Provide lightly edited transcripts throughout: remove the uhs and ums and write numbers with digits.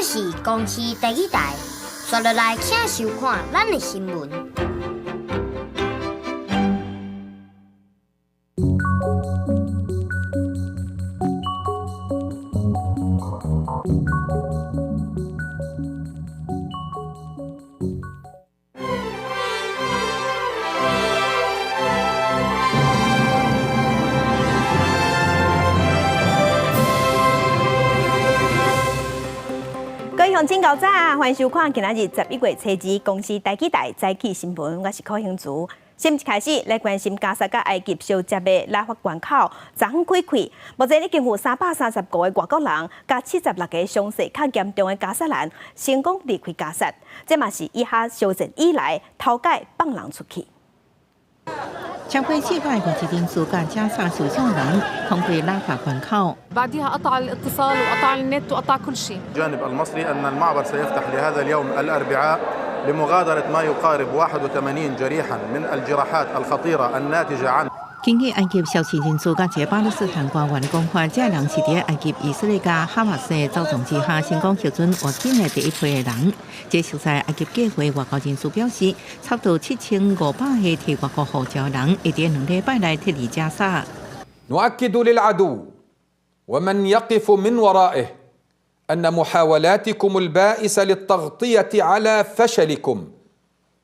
這是公視第一台，紲落來請收看咱的新聞。各位鄉親早，歡迎收看今仔日11月初二公視台語台早起新聞，我是柯興竹。先一開始來關心加薩佮埃及相接的拉法關口，昨昏開開，目前已經有335個外國人，佮76個傷勢較嚴重的加薩人成功離開加薩，這嘛是以哈休戰以來頭擺放人出去。超過400個外籍人士佮加薩受傷人通過拉法關口。 بعدها قطع الاتصال وقطع النت وقطع كل شيء. الجانب المصري أن المعبر سيفتح لهذا اليوم الأربعاء لمغادرة ما يقارب 81 جريحا من الجراحات الخطيرة الناتجة عن 根據埃及消息人士佮一個巴勒斯坦官員講話，這人是佇埃及以色列佮哈馬斯的走狀之下，成功獲准越境的第一批的人。這熟悉埃及計劃外交人士表示，差不多7500個提外國護照的人，會佇2禮拜內撤離加沙。 نؤكد للعدو ومن يقف من ورائه أن محاولاتكم البائسة للتغطية على فشلكم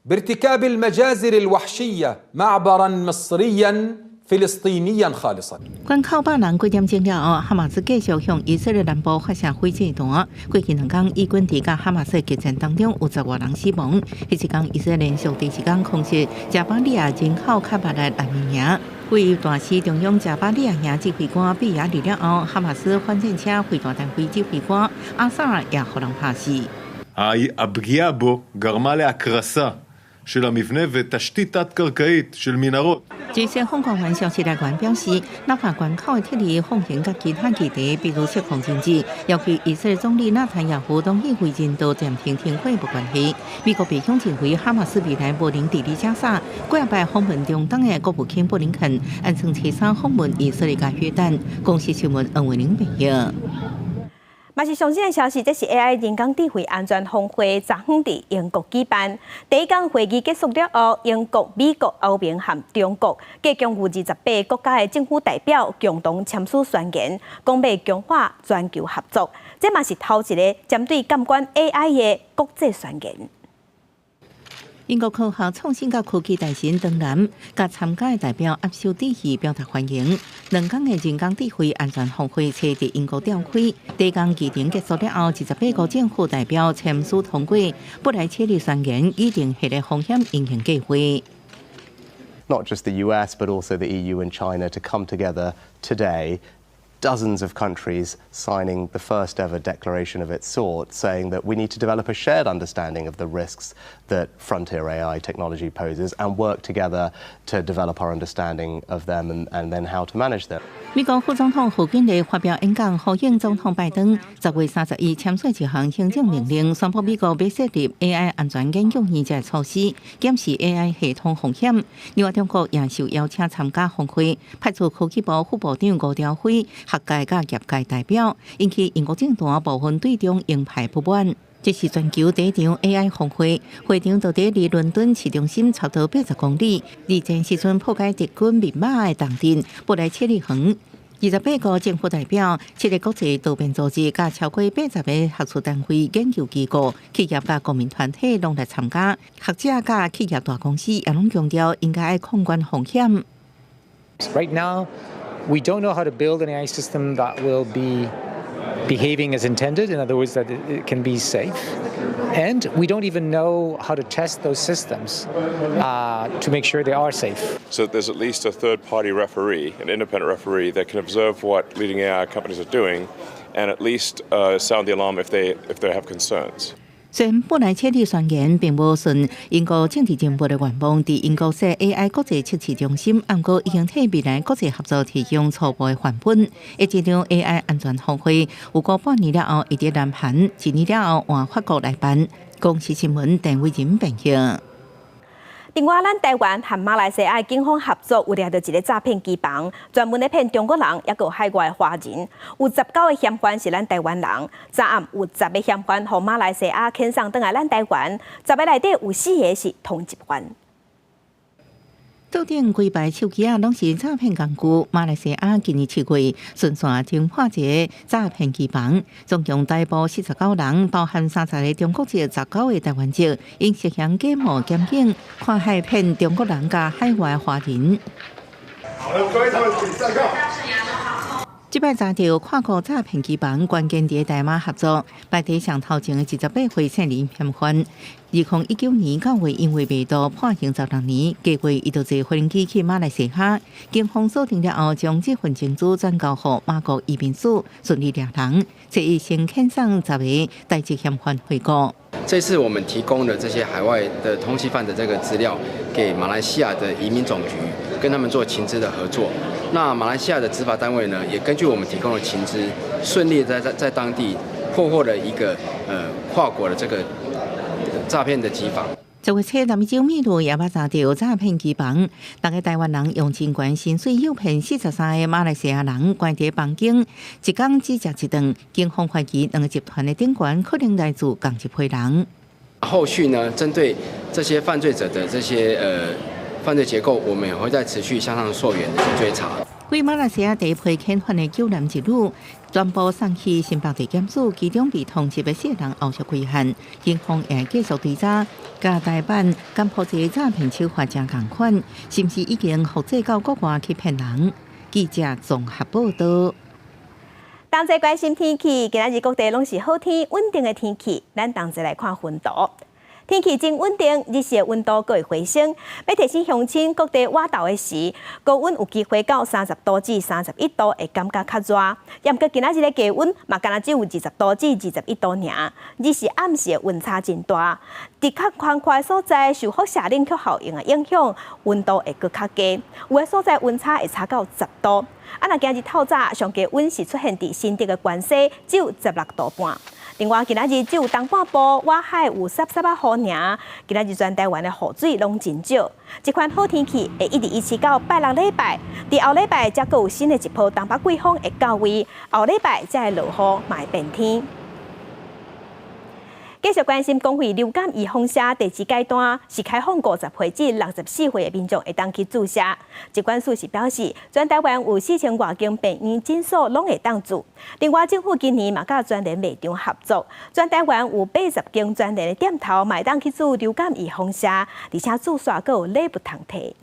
بارتكاب المجازر الوحشية معبرا مصريا فلسطينيا خالصا。關口百人幾點鐘了後，哈馬斯繼續向以色列南部發射火箭彈。過去兩工，以軍佇佮哈馬斯激戰當中有十外人死亡。彼一工，以色列連續第二工空襲加巴利亞人口較密的難民營。位於大市中央加巴利亞營指揮官被壓離了後，哈馬斯反戰車飛彈單位指揮官阿薩爾也予人拍死。 הפגיעה בו גרמה להקרסה של המבנה ותשתית תת-קרקעית של מנהרות。這些放官員消息來源表示，拉法關口的撤離奉行佮其他議題，比如釋放人質，要求以色列總理納坦雅胡同意為人道暫停停火無關係。美國白宮認為哈馬斯未來無能治理加薩，過擺訪問中東的國務卿布林肯，按星期三訪問以色列佮約旦。公視新聞黃偉玲編譯。嘛是上新的消息，這是 AI 人工智慧安全峰會昨昏佇英國舉辦。第一工會議結束了後，英國、美國、歐盟和中國共共有28個國家的政府代表共同簽署宣言，講欲強化全球合作。這嘛是頭一个針對監管 AI 的國際宣言。英國科學創新佮科技大臣唐南，佮參加的代表握手致意，表達歡迎。兩工的人工智慧安全峰會佇英國召開，第一工議程結束了後，28個政府代表簽署通過布萊切利宣言，擬定彼個風險因應計劃。 Not just the US, but also the EU and China to come together today. Dozens of countries signing the first ever declaration of its sort, saying that we need to develop a shared understanding of the risks that frontier AI technology poses and work together to develop our understanding of them and then how to manage them. 美國副總統賀錦麗發表演講，呼應總統拜登10月31簽署一項行政命令，宣布美國欲設立 AI 安全研究院這措施，檢視 AI 系統風險。另外，中國也受邀請參加峰會，派出科技部副部長吳釗燴、學界佮業界代表，引起英國政壇部分對中鷹派不滿。這是全球第一場 AI 峰會，會場就佇離倫敦市中心差不多80公里。二戰時陣破解敵軍密碼的重鎮布萊切利園。28個政府代表、七個國際多邊組織，佮超過80個學術單位、研究機構、企業佮公民團體攏來參加。學者佮企業大公司也攏強調應該愛控管風險。 Right now, we don't know how to build an AI system that will be behaving as intended. In other words, that it can be safe. And we don't even know how to test those systems to make sure they are safe. So there's at least a third-party referee, an independent referee, that can observe what leading AI companies are doing and at least sound the alarm if they have concerns. 雖然布萊切利宣言並無順英國政治人物的願望，佇英國設 AI 國際測試中心，毋過已經替未來國際合作提供初步的範本。這場 AI 安全峰會有過半年了後，會佇南韓，一年了後換法國來辦。公視新聞鄧偉仁編譯。另外，咱台灣和馬來西亞警方合作，有掠著一个詐騙機房，專門咧騙中國人，抑閣有海外華人。有19個嫌犯是咱台灣人，昨暗有10個嫌犯予馬來西亞遣送轉來咱台灣，10個內底有四個是通緝犯。桌頂規排手機仔攏是詐騙工具。馬來西亞今年7月順線偵破一个詐騙機房，總共逮捕49人，包含30個中國籍、19個台灣籍，𪜶涉嫌假冒檢警、跨海騙中國人佮海外華人。這擺查著跨國詐騙機房，關鍵佇台馬合作，排佇上頭前的28歲姓林嫌犯，2019年9月因為被盜判刑16年，過月伊就坐飛機去馬來西亞，警方鎖定了後，將這份證據轉交予馬國移民署，順利掠人，這一先遣送10個台籍嫌犯回國。這次我們提供了這些海外的通緝犯的這個資料，給馬來西亞的移民總局，跟他們做情資的合作。那馬來西亞的執法單位呢，也根據我們提供的情資，順利在當地破獲了一個跨國的這個詐騙的機房。10月初，南美洲秘魯也捌查著詐騙機房，六个台灣人用真懸薪水誘騙43個馬來西亞人關佇房間，一工只食一頓。警方懷疑兩个集團的頂懸可能來自仝一批人。後續呢，針對這些犯罪者的這些犯罪結構，我們也會再持續向上溯源的去追查。為馬來西亞第一批遣返的九男一女，全部送去新北地檢署，其中被通緝的四人後續歸案，警方也繼續追查，佮台版柬埔寨詐騙手法誠仝款，是毋是已經複製到國外去騙人？記者綜合報道。同齊關心天氣，今仔日各地攏是好天，穩定的天氣。咱同齊來看溫度。天氣真穩定，日時的溫度閣會回升。欲提醒鄉親，各地倚晝的時，高溫有機會到30度至31度，會感覺較熱。毋過今仔日的低溫嘛，干焦只有20度至21度爾。日時暗時的溫差真大。佇較寬闊的所在，受輻射冷卻效應的影響，溫度會閣較低。有的所在溫差會差到10度。啊，若今日透早上低溫是出現佇新竹的關西，只有16度半。另外，今仔日只有東半部外海有濕濕仔雨爾。今仔日全台灣的雨水攏真少。這款好天氣會一直維持到拜六禮拜。佇後禮拜才閣有新的一波東北季風會到位，後禮拜才會落雨，嘛會變天。繼續關心公費流感預防射第二階段是開放50歲至64歲的民眾會當去注射。疾管署是表示，全台灣有4000外間病院診所攏會當注。另外，政府今年嘛佮全聯賣場合作，全台灣有80間全聯的店頭嘛會當去注流感預防射，而且注煞閣有禮物通提。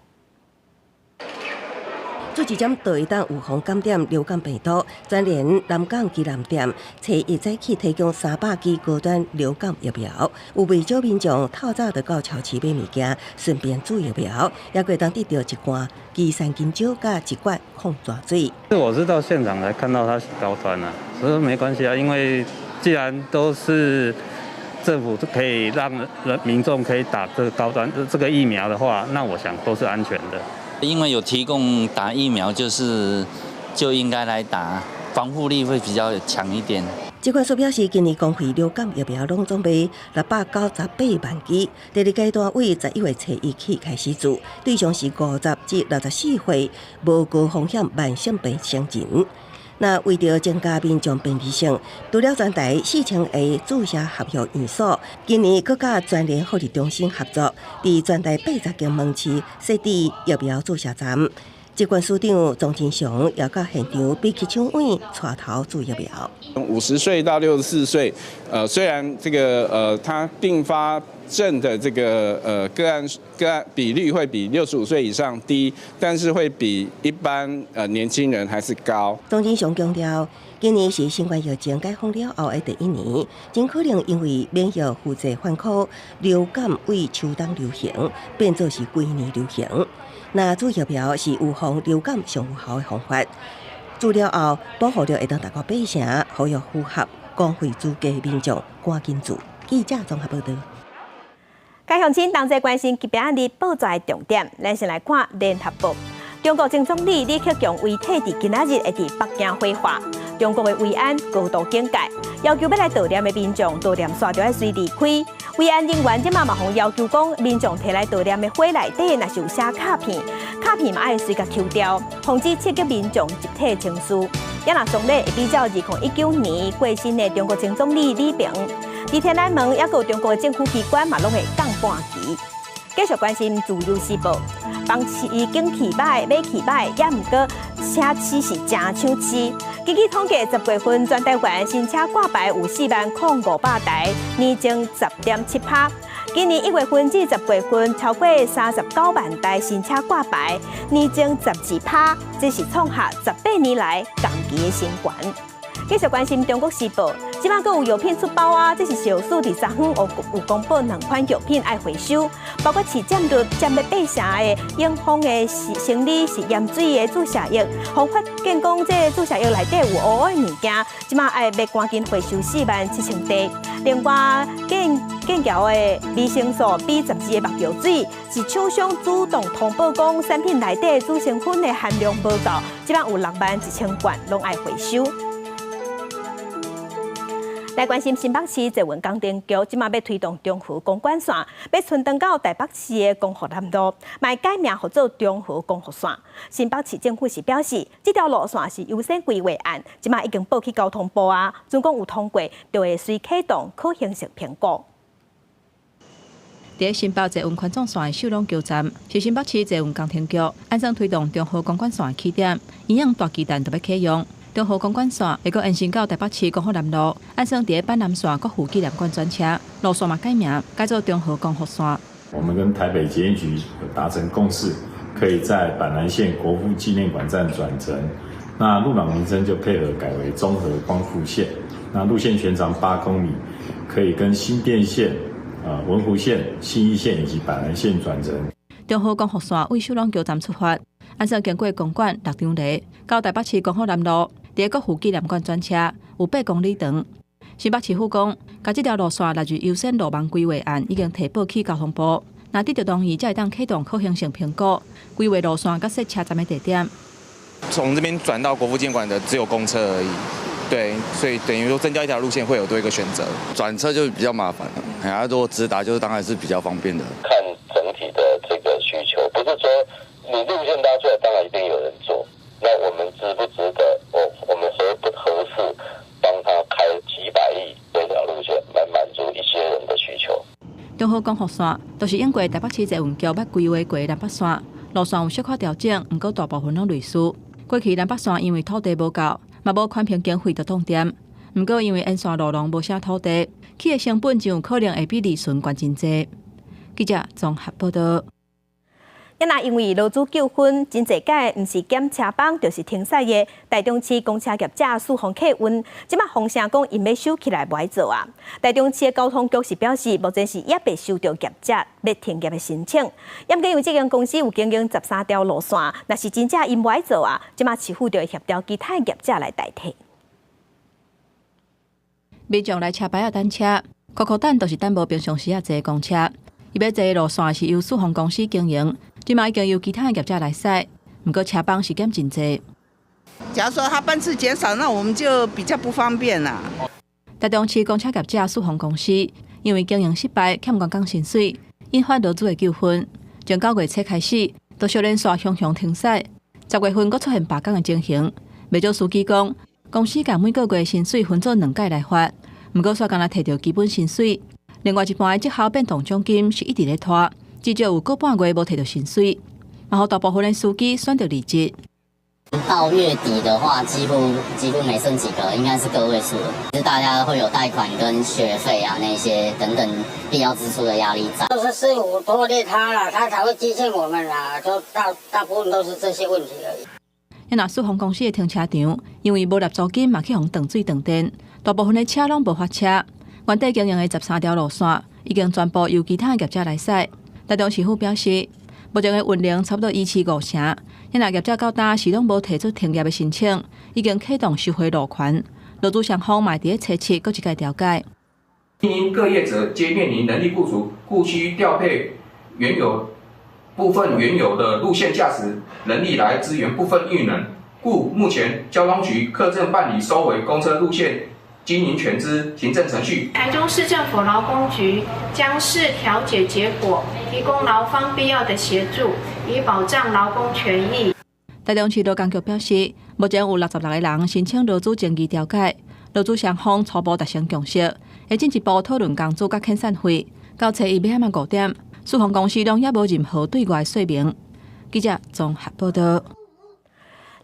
注一針就會當預防感染流感病毒，全聯南港基南店初一早起提供300劑高端流感疫苗，有袂少民眾透早就到超市買物件，順便注疫苗，也會當得著一罐肌酸金酒佮一罐礦泉水。我是到現場才看到它是高端啊，所以沒關係啊，因為既然都是政府可以讓人民眾可以打這個高端這個疫苗的話，那我想都是安全的。因為有提供打疫苗，就是就應該來打，防護力會比較強一點。疾管署表示，今年公費流感疫苗攏總賣698萬劑，第二階段為11月初一起開始注，對象是50至64歲無高風險慢性病成人。那為著增加民眾便利性，除了全台4000個注射合約院所，今年閣佮全聯福利中心合作，佇全台80間門市設置疫苗注射站。疾管署長莊人祥也到現場比起搶位帶頭注疫苗。 50歲到64歲，雖然這個他併發症的這個個案比率會比65歲以上低，但是會比一般年輕人還是高。莊人祥強調，今年是新冠疫情解封了後的第一年，真可能因為免疫負債反抗，流感為秋冬流行變做是規年流行。那注疫苗是預防流感上有效的方法。注了後，保護力會當達到8成，呼籲符合公費資格民眾趕緊注。記者綜合報導。各鄉親同齊關心今仔日報紙的重點，咱先來看聯合報。中國前總理李克強遺體佇今仔日會佇北京火化。中國的維安高度警戒，要求欲來悼念的民眾悼念煞著愛隨離開。維安人員這馬嘛予要求講，民眾提來導念的火內底，若是有寫卡片，卡片嘛愛隨共抽掉，防止刺激民眾集體情緒。也若喪禮會比照2019年過身的中國前總理李鵬，佇天安門，抑閣有中國的政府機關嘛，攏會降半旗。繼續關心自由時報，房市景氣䆀，馬氣䆀，也毋過車市是誠搶市。根據統計，10月份全台灣新車掛牌有4萬零500台，年增10.7%。今年1月份至10月份，超過39萬台新車掛牌，年增12%，這是創下18年來同期的新高。繼續關心中國時報，這擺閣有藥品出包啊！這是食藥署佇昨昏有公布兩款藥品愛回收，包括市佔率佔欲8成的永豐的生理食鹽水的注射液，予發現講這個注射液內底有烏烏的物件，這擺愛欲趕緊回收4萬7千袋。另外，劍橋的維生素 B12的目藥水，是廠商主動通報講產品內底主成分的含量無夠，這擺有6萬1千罐攏愛回收。來關心新北市捷運工程局，這馬欲推動中和公館線，欲伸長到台北市的光復南路，嘛改名號做中和光復線。新北市政府是表示，這條路線是優先規劃案，這馬已經報去交通部啊，準講有通過，就會隨啟動可行性評估。佇新北捷運環狀線的秀朗橋站，是新北市捷運工程局按算推動中和公館線的起點，營養大巨蛋就欲啟用。中和公館線會閣延伸到台北市光復南路，按算佇板南線國父紀念館轉車，路線嘛改名，改做中和光復線。我們跟台北捷運局有達成共識，可以在板南線國父紀念館站轉乘，那路網名稱就配合改為中和光復線。那路線全長8公里，可以跟新店線、文湖線、信義線以及板南線轉乘。中和光復線為秀朗橋站出發，按算經過公館、六張犁到台北市光復南路，佇國父紀念館轉車，有8公里長。新北市府講，共這條路線納入優先路網規劃案已經提報去交通部，若得著同意，才會當啟動可行性評估，規劃路線佮設車站的地點。從這邊轉到國父紀念館的只有公車而已，對，所以等於說增加一條路線會有多一個選擇。轉車就比較麻煩了，哎，如果直達就是當然是比較方便的。看整體的這個需求，不是說你路線拉出來，當然一定有人做。那我們值不值得？我們合不合適幫他開幾百億這條路線來滿足一些人的需求？中和光復線就是經過台北市捷運局捌規劃過的南北線，路線有小可調整，毋過大部分攏類似。過去南北線因為土地無夠，嘛無寬頻經費就斷電。毋過因為沿線路廊無啥土地，起的成本真有可能會比利潤懸真濟。記者綜合報道。也若因為勞資糾紛，真濟擺毋是減車班，就是停駛的台中市公車業者四方客運，這馬風聲講𪜶欲收起來無愛做啊。台中市的交通局是表示，目前是猶未收著業者欲停業的申請。毋過因為這間公司有經營13條路線，若是真正𪜶無愛做啊，這馬市府就會協調其他業者來代替。民眾來車牌仔等車，苦苦等就是等無平常時仔坐公車。伊欲坐的路線是由四方公司經營。這馬已經由其他業者來駛，毋過車班是減真濟。假如說他班次減少，那我們就比較不方便啦。台中市公車業者四方公司因為經營失敗，欠員工薪水，引發勞資的糾紛。從9月初開始，都小連續雄雄停駛，10月份閣出現罷工的情形。袂少司機講，公司共每個月薪水分做兩擺來發，毋過煞干焦提著基本薪水。另外一半的績效變動獎金是一直咧拖。至少有個半月無提著薪水，嘛予大部分的司機選擇離職。到月底的話，幾乎沒剩幾個，應該是個位數了。就是大家會有貸款跟學費啊那些等等必要支出的壓力在。就是市府拖累他了，他才會積欠我們啦，就大部分都是這些問題而已。若四方公司的停車場，因為無納租金，嘛去予斷水斷電，大部分的車攏無法車。原底經營的13條路線，已經全部由其他業者來駛。台中市府表示，目前的運能差不多維持5成。若業者到今時攏無提出停業的申請，已經啟動收回路權。勞資雙方嘛佇咧初七閣一擺調解。因各業者皆面臨能力不足，故需調配原有部分原有的路線駕駛能力來支援部分運能，故目前交通局課正辦理收回公車路線經營權之行政程序。台中市政府勞工局將視調解結果，提供勞方必要的協助，以保障勞工權益。台中市勞工局表示，目前有66個人申請勞資爭議調解，勞資雙方初步達成共識，會進一步討論工資佮遣散費。到初一欲仔5點，四方公司攏猶無任何對外說明。記者綜合報道。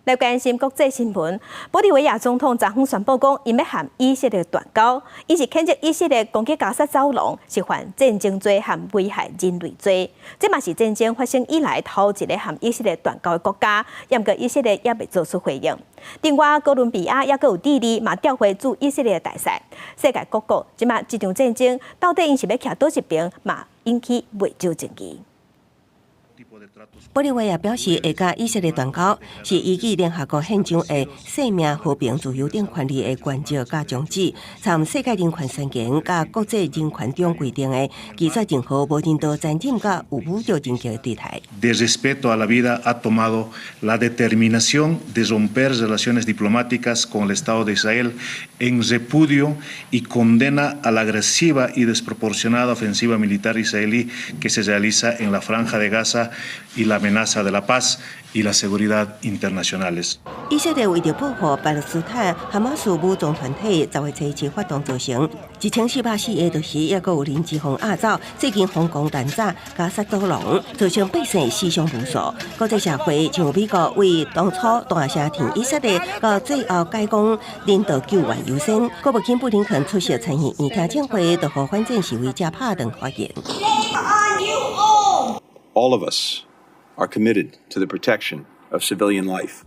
來關心國際新聞，玻利維亞總統昨昏宣布講，𪜶欲和以色列斷交，伊是譴責以色列攻擊加薩走廊是犯戰爭罪和危害人類罪。這嘛是戰爭發生以來頭一个和以色列斷交的國家，毋過以色列猶未做出回應。另外，哥倫比亞猶閣有智利嘛調回駐以色列的大使。世界各國這馬這場戰爭到底𪜶是欲徛佗一邊，嘛引起袂少爭議。玻利維亞表示會佮以色列斷交，是依據聯合國憲章的生命、和平、自由等權利的原則佮宗旨，參世界人權宣言佮國際人權中規定的，拒絕任何無人道殘忍佮有侮辱人格的對待。 De respeto a la vida ha tomado la determinación de romper relaciones diplomáticas con el Estado de Israel en repudio y condena a la agresiva y desproporcionada ofensiva militar israelí que se realiza en la Franja de Gaza y la amenaza de la paz y la seguridad internacionales。以色列為著報復巴勒斯坦哈馬斯武裝團體十月初七發動造成1404個，就是猶閣有人質予押走。最近瘋狂濫炸加薩走廊，造成百姓死傷無數。國際社會像美國為當初大聲挺以色列，到最後改講人道救援優先。國務卿布林肯出席參議院聽證會，就予反戰示威者拍斷發言。 All of us are committed to the protection of civilian life.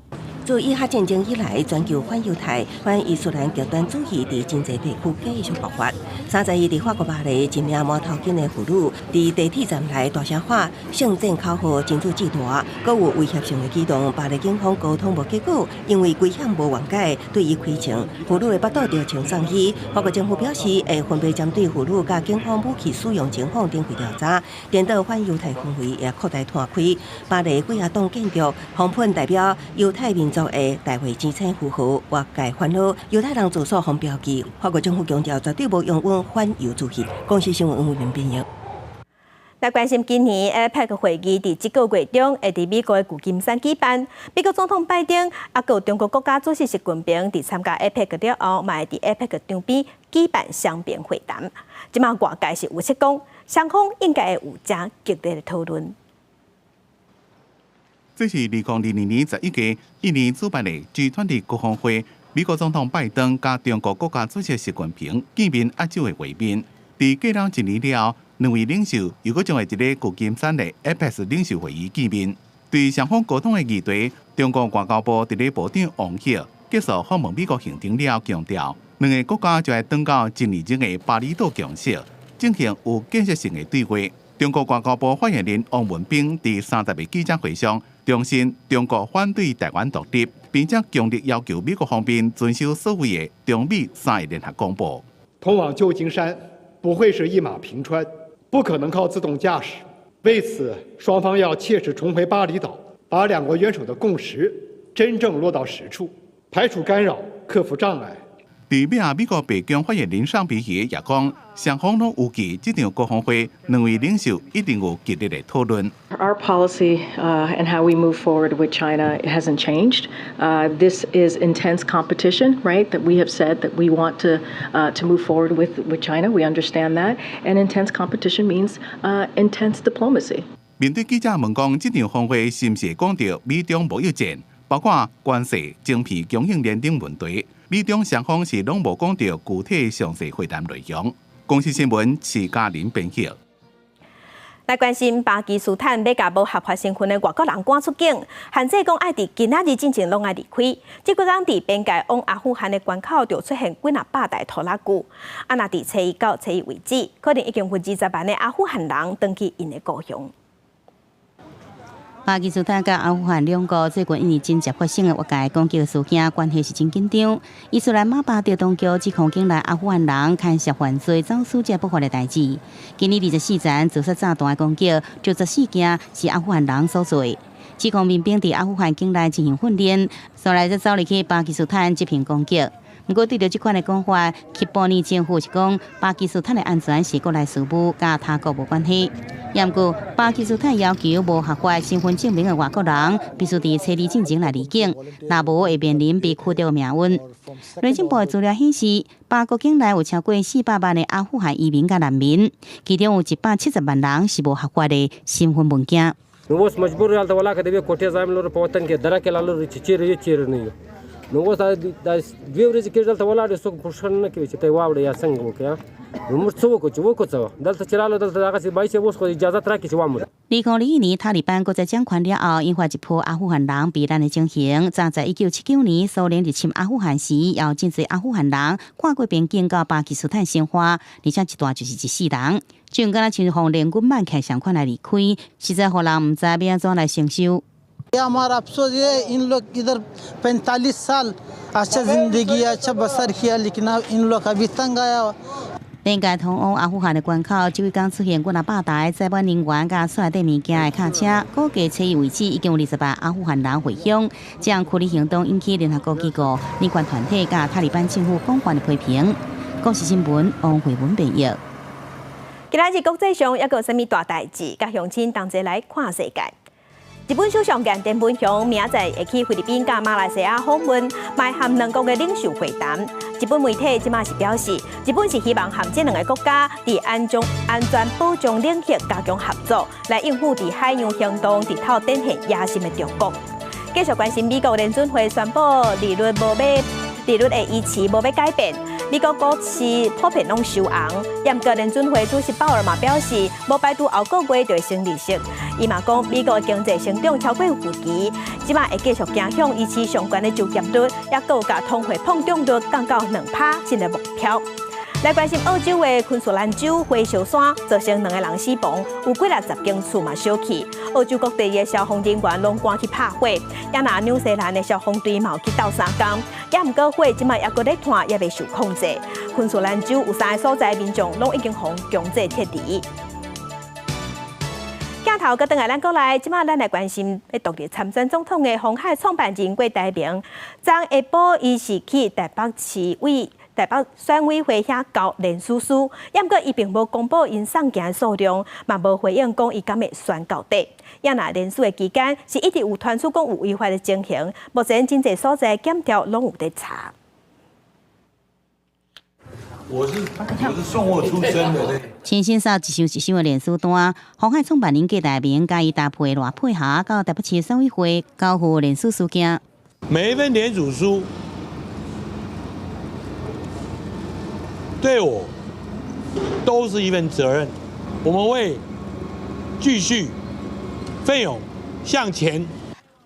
自以哈戰爭以來，全球反猶太、反伊斯蘭極端主義佇真濟地區繼續爆發。31佇法國巴黎，一名毛頭巾的婦女佇地鐵站內大聲喊聖戰口號，真做巨大，閣有威脅性的舉動。巴黎警方溝通無結果，因為危險無緩解，對伊開槍，婦女的腹肚著槍送醫。法國政府表示，會分別針對婦女佮警方武器使用情況展開調查。顛倒反猶太氛圍也擴大攤開。巴黎幾仔棟建築紅噴代表猶太民族的大衛之星符號，外界煩惱猶太人住所予標記。法國政府強調絕對無容忍反猶主義。公視新聞黃文編譯。來關心今年 APEC 會議佇這個月中會佇美國的舊金山舉辦。美國總統拜登啊，閣有中國國家主席習近平佇參加 APEC 了後，嘛會佇 APEC 場邊舉辦雙邊會談。這馬外界是預測講，雙方應該會有誠激烈的討論。這是2022年11月印尼主辦的 G20 高峰會，美國總統拜登佮中國國家主席習近平見面握手的畫面。佇過了一年了後，兩位領袖又閣將會佇咧舊金山的 APEC 領袖會議見面。對雙方溝通的議題，中國外交部佇咧部長王毅結束訪問美國行程了後，強調兩个國家就愛轉到一年前的巴厘島共識，進行有建設性的對話。中國外交部發言人汪文斌佇30日記者會上重申，中國反對台灣獨立，並且強烈要求美國方面遵守所謂的中美三个聯合公報。通往舊金山不會是一馬平川，不可能靠自動駕駛。為此，雙方要切實重回巴厘島，把兩國元首的共識真正落到實處，排除干擾，克服障礙。佇尾仔，美國白宮發言人尚皮耶也講，雙方攏預計這場高峰會，兩位領袖一定有激烈的討論。 Our policy and how we move forward with China hasn't changed. This is intense competition, right? That we have said that we want to move forward with China. We understand that, and intense competition means intense diplomacy. 面對記者問講，這場峰會是毋是會講著美中貿易戰，包括關稅、晶片供應鏈等問題？美中雙方是攏無講著具體詳細會談內容。公視新聞徐嘉玲編譯。來關心巴基斯坦欲共無合法身份的外國人趕出境，限制講愛佇今仔日進前攏愛離開。這幾工佇邊界往阿富汗的關口就出現幾若百台拖拉機。啊，若佇初一到初二為止，可能已經有20萬的阿富汗人轉去𪜶的故鄉。巴基斯坦佮阿富汗兩國最近因為真濟發生的越界攻擊事件，關係是真緊張。伊斯蘭馬巴德當局指控境內阿富汗人牽涉犯罪、走私這不法的代誌。今年24日自殺炸彈的攻擊，就14件是阿富汗人所做。指控民兵佇阿富汗境內進行訓練，後來才走入去巴基斯坦執行攻擊。毋過對著這款的講法，喀布爾政府是講巴基斯坦的安全是國內事務，佮他國無關係。毋過巴基斯坦要求無合法身份證明的外國人必須佇初二進前來離境，若無會面臨被驅逐的命運。內政部的資料顯示，巴國境內有超過400萬的阿富汗移民佮難民，其中有170萬人是無合法的身份文件。 نو اوس مجبور یو هلته ولاکه د یوې کوټې ځای هم لرو په وطن کې درک یې لا لرو چې چیرې یو چیرې نه یو. نو اوس دا دوې ورځې کېږي دلته ولاړ یو، څوک پوښتنه نه کوي چې ته یې واوړې یا څنګه وکړې. نو موږ څه وکړو چې وکړو څه؟ دلته چې رالو دلته دغسې بای چې اوس خو اجازه راکړي چې وامو. 2021年，塔利班閣再掌權了後，引發一波阿富汗人避難的情形。早在1979年，蘇聯入侵阿富汗時，有真濟阿富汗人跨過邊境到巴基斯坦生活，而且一蹛就是一世人。就敢若親像連軍曼起相款來離開，實在予人毋知欲按怎來承受。 हमारा अफसोस ये इन लोग इधर 45 साल अच्छा जिंदगी अच्छा बसर किया, लेकिन अब इन लोग अभी तंग आया。邊界通往阿富汗的關口，這幾工出現幾若百台載滿人員佮厝內底物件的卡車，估計初一為止已經有20萬阿富汗人回鄉。這項驅離行動引起聯合國機構、人權團體佮塔利班政府廣泛的批評。公視新聞王慧文編譯。今仔日國際上猶閣有啥物大代誌？佮鄉親同齊來看世界。日本首相岸田文雄明仔載會去菲律賓佮馬來西亞訪問，會和兩國的領袖會談。日本媒體這馬是表示，日本是希望和這兩个國家佇安全保障領域加強合作，來應付佇海洋行動日頭展現野心的中國。繼續關心美國聯準會宣布利率無欲利率會維持無欲改變。美國股市普遍攏收紅，毋過聯準會主席鮑爾嘛表示，無排除後個月就會升利息。伊嘛講，美國經濟成長超過預期，這馬會繼續走向維持上懸的就業率，抑閣有共通貨膨脹率降到2趴這个目標。來關心澳洲的昆士蘭州火燒山，造成兩個人死亡，有幾60間厝嘛燒去。澳洲各地的消防人員攏趕去拍火，也若紐西蘭的消防隊嘛有去鬥相共。也毋過火這馬猶閣咧湠，猶未受控制。昆士蘭州有三个所在民眾攏已經予強制撤離。鏡頭閣轉來咱國內，這馬咱來關心欲獨立參選總統的鴻海創辦人郭台銘，昨下晡伊是去台北市委台北選委會遐交聯署書，毋過伊並無公布𪜶送件的數量，嘛無回應講伊敢會選到底。也若聯署的期間，是一直有傳出講有違法的情形，目前真濟所在檢調攏有佇查。我是送貨出身的。親身掃一箱一箱的聯署單，鴻海創辦人郭台銘佮伊搭配賴佩霞到台北市選委會交付聯署書件。每一份聯署書對我都是一份責任，我們會繼續奮勇向前。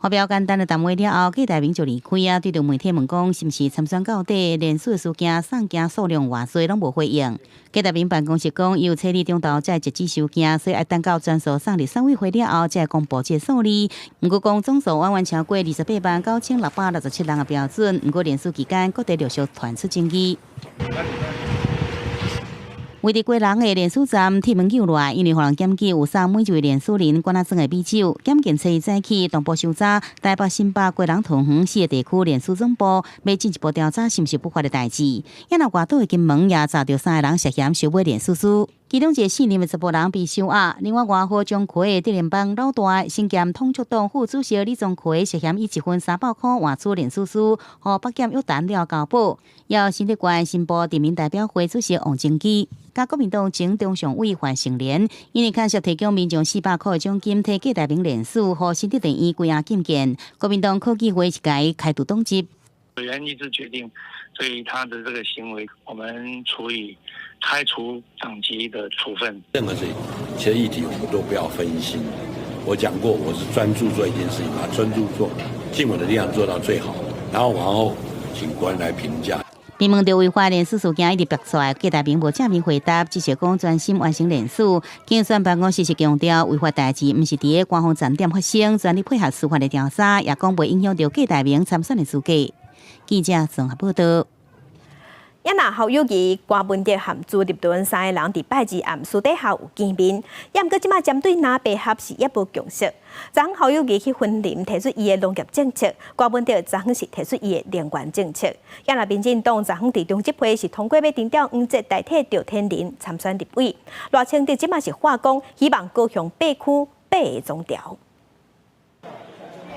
發表簡單的談話了後，郭台銘就離開啊。對著媒體問講，是毋是參選到底，聯署的事件送件數量偌濟，攏無回應。郭台銘辦公室講，由初二中晝才會截止收件，所以愛等到全數送入選委會了後，才會公布這个數字。毋過講總數遠遠超過28萬9667人的標準。毋過聯署期間，各地陸續傳出爭議。位佇基隆的聯署站鐵門救來，因為予人檢舉有送每一位聯署人罐仔裝的米酒。檢警初一早起同步搜查台北、新北、基隆、桃園四个地區聯署總部，欲進一步調查是毋是不法的代誌。也若外島的金門也查著三个人涉嫌收買聯署書，其中一个姓林的查埔人被收押。另外外號鍾馗的竹聯幫老大身兼統促黨副主席李宗奎涉嫌以一份300塊換取聯署書，予北檢約談了交保。予新竹縣新埔鎮民代表會主席王貞基，佮國民黨前中常委范成廉，因為牽涉提供民眾400塊的獎金，替郭台銘聯署，予新竹地院關押禁見。國民黨考紀會是共伊開除黨籍。委員一致決定，對他的這個行為，我們處以開除黨籍的處分。任何事情，其實議題我們都不要分心。我講過，我是專注做一件事情，把專注做，盡我的力量做到最好，然後往後請國人來評價。被問到違法聯署事件一直爆出來，郭台銘無正面回答，只是講專心完成聯署。競選辦公室是強調，違法代誌毋是佇咧官方站點發生，全力配合司法的調查，也講袂影響著郭台銘參選的資格。記者綜合報道。也若侯友宜、柯文哲和朱立倫三个人佇拜二暗私底下有見面，也毋過這馬針對藍白合是猶無共識。昨昏侯友宜去雲林提出伊的農業政策，柯文哲昨昏是提出伊的能源政策。也若民進黨昨昏佇中執會是通過欲徵調黃捷代替趙天麟參選立委，賴清德這馬是話講希望高雄八區八个總調。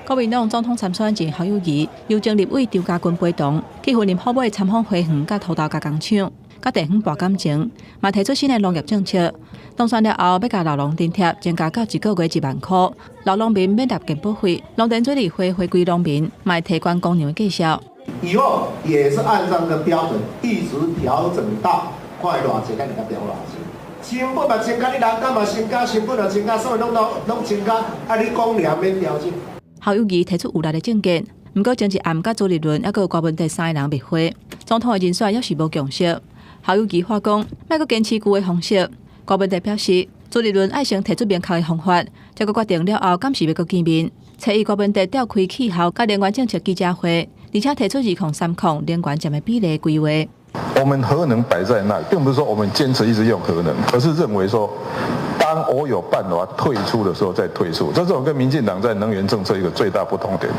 國民黨總統參選人侯友宜，由前立委張嘉軍陪同去雲林虎尾參訪花園佮土豆加工廠，佮地方博感情，嘛提出新的農業政策。當選了後，欲共老農津貼增加到一個月1萬箍，老農民免納健保費，農田水利費回歸農民，嘛會提懸公牛的績效。以後也是按照這個標準，一直調整到看會偌濟，咱就共調偌濟。成本嘛增加，你人工嘛增加，成本嘛增加，所以攏攏攏增加，啊，你公糧免調整。侯友宜提出有力的政見，毋過前一暗佮朱立倫猶閣有柯文哲三個人密會，總統的人選猶是無共識。侯友宜話講，莫閣堅持舊的方式。柯文哲表示，朱立倫愛先提出明確的方法，這個決定了後，敢是欲閣見面。初一柯文哲召開氣候佮能源政策記者會，而且提出2030能源佔的比例規劃。我們核能擺在那，並不是說我們堅持一直用核能，而是認為說，當我有辦法退出的時候再退出，這是我跟民進黨在能源政策一個最大不同點。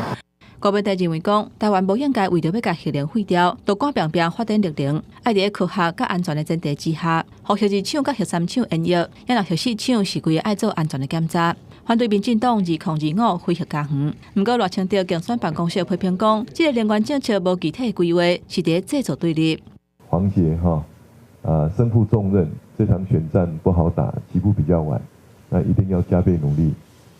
柯文哲認為講，台灣無應該為著欲共核能廢掉，就趕拚拚發展綠能，愛佇科學佮安全的前提之下，予核二廠佮核三廠延役，也若核四廠是規个愛做安全的檢查。反對民進黨2025非核家園，毋過賴清德競選辦公室批評講，這个能源政策無具體規劃，是佇製造對立。黃捷哈，啊，身負重任，這場選戰不好打，起步比較晚，那一定要加倍努力。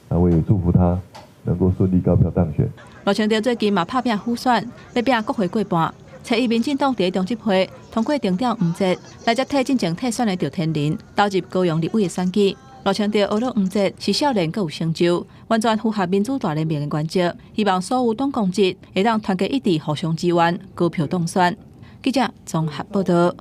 那我也祝福他能夠順利高票當選。賴清德最近嘛拍拚輔選，欲拚國會過半。初一民進黨佇中執會通過徵調黃捷來接替進前退選的趙天麟，投入高雄立委的選舉。賴清德呵咾黃捷是少年閣有成就，完全符合民主大聯盟的原則，希望所有黨公職會當團結一致，互相支援，高票當選。記者綜合報道。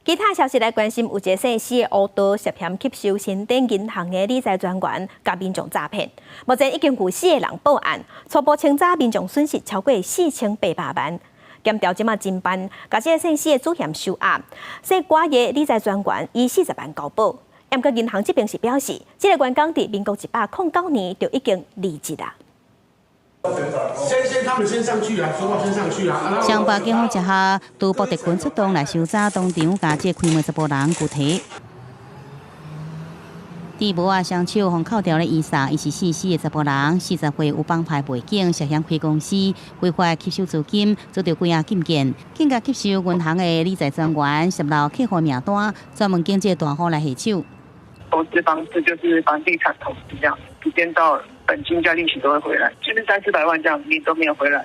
其他消息來關心，有一个姓施的烏道涉嫌吸收新店銀行的理財專員，共民眾詐騙。目前已經有四個人報案，初步清查民眾損失超過4800萬。檢調這馬偵辦，共這个姓施的主嫌收押，姓郭的理財專員以40萬交保。毋過銀行這邊是表示，這个員工佇民國109年就已經離職啦。先先，他們先上去啊，說話先上去啊。雙北警方接下，都部特勤出動來搜查當場，共這個開門查埔人具體。佇無仔雙手予銬牢的伊莎，伊是姓施的查埔人，40歲有幫派背景，涉嫌開公司非法吸收資金，遭著幾仔禁見，更加吸收銀行的理財專員，泄露客戶名單，專門揀這個大戶來下手。投資方式就是房地產投資，這樣時間到本金加利息都會回來，就是三四百萬這樣，你都沒有回來。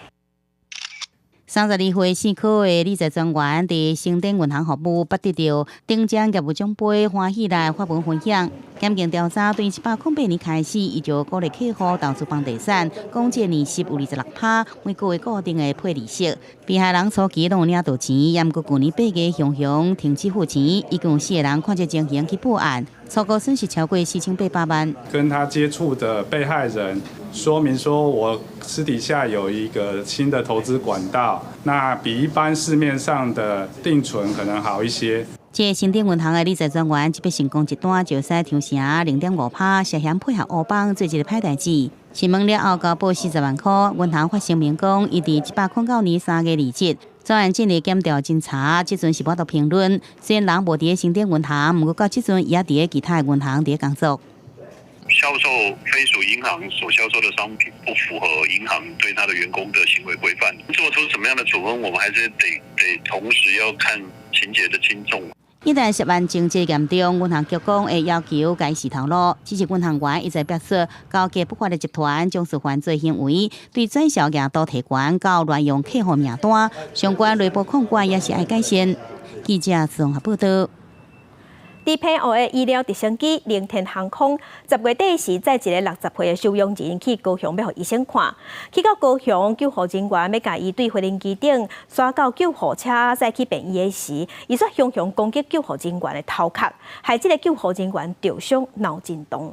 32歲姓柯的理財專員，佇新店銀行服務，捌得著頂獎業務獎杯，歡喜來發文分享。檢警調查，對108年開始，伊就鼓勵客戶投資房地產，講這年息有26%，每個月固定的配利息。被害人初期攏有領到錢，也毋過舊年8月雄雄停止付錢，一共有四個人看這情形去報案，初步損失超過4800萬。跟他接觸的被害人說明說，我私底下有一個新的投資管道，那比一般市面上的定存可能好一些。這新店銀行的理財專員，這筆成功一單就使抽成0.5%，涉嫌配合烏幫做這个歹代誌。詢問了後，交保40萬塊。銀行發聲明講，伊佇109年3月離職，專案進入檢調偵查，這陣是無法度評論。雖然人無佇咧新店銀行，毋過到這陣伊也佇咧其他的銀行佇咧工作。銷售非屬銀行所銷售的商品，不符合銀行對他的員工的行為規範，做出什麼樣的處分，我們還是得同時要看情節的輕重。一旦涉案情節嚴重，銀行局講會要求開始頭路。只是銀行員一再表示，勾結不法的集團，從事犯罪行為，對轉銷額度提懸，到亂用客戶名單，相關內部控管也是愛改善。記者綜合報道。佇澎湖的醫療直升機凌天航空，10月底時載一个60歲的收容人去高雄，欲予醫生看。去到高雄，救護人員欲共伊對飛行機頂徙到救護車，載去病院時，伊煞雄雄攻擊救護人員的頭殼，害這个救護人員著傷腦震盪。